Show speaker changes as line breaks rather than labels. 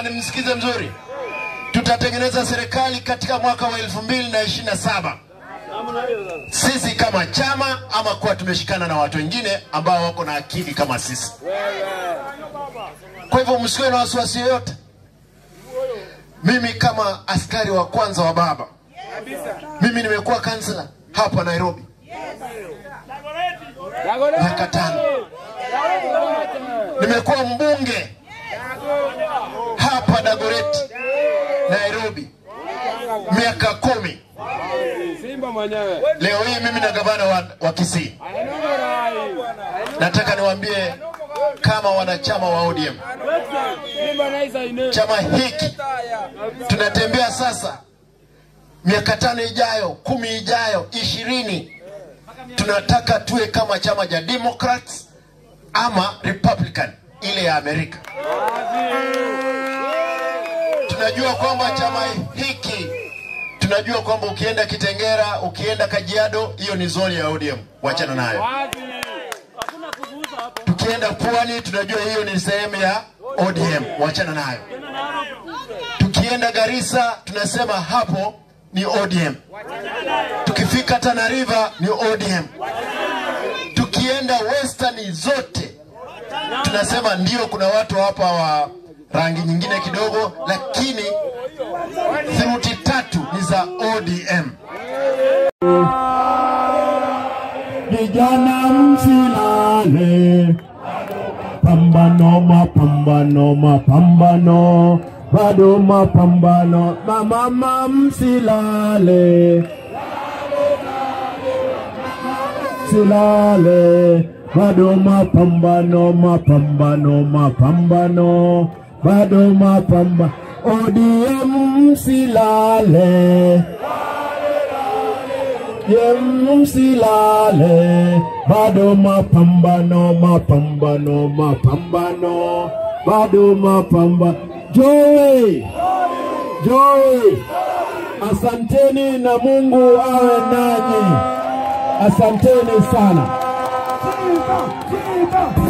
Na nimsikize mzuri. Tutatengeneza serikali katika mwaka wa 2027. Sisi kama chama ama kwa tumeshikana na watu wengine ambao wako na akili kama sisi. Kwa hivyo msiwe na wasiwasi yoyote. Mimi kama askari wa kwanza wa baba, mimi nimekuwa kansela hapa Nairobi miaka 5. Nimekuwa mbunge hapa Dagoretti Nairobi miaka 10. Leo hii mimi na gavana wa Kisii. Nataka niwaambie kama wanachama wa ODM, chama hiki tunatembea sasa miaka 5 ijayo, 10 ijayo, 20, tunataka tuwe kama chama cha Democrats ama Republican ile ya Amerika. Tunajua kwamba chama hiki, tunajua kwamba ukienda Kitengera, ukienda Kajiado, hiyo ni zone ya ODM, wachana nayo. Tukienda Pwani, tunajua hiyo ni sehemu ya ODM, wachana nayo. Tukienda Garissa, tunasema hapo ni ODM. Tukifika Tana River ni ODM. Tukienda Western zote tunasema ndio kuna watu hapa wa rangi nyingine kidogo, lakini theluthi 3 ni za ODM.
Vijana msilale, pambano mapambano mapambano, bado mapambano, mama msilale, msilale, bado mapambano mapambano mapambano, bado mapambano, ODM msilale, msilale, bado mapambano mapambano mapambano, bado mapambano. Joy, joy, asanteni na Mungu awe nanyi. Asanteni sana. Simba, Simba.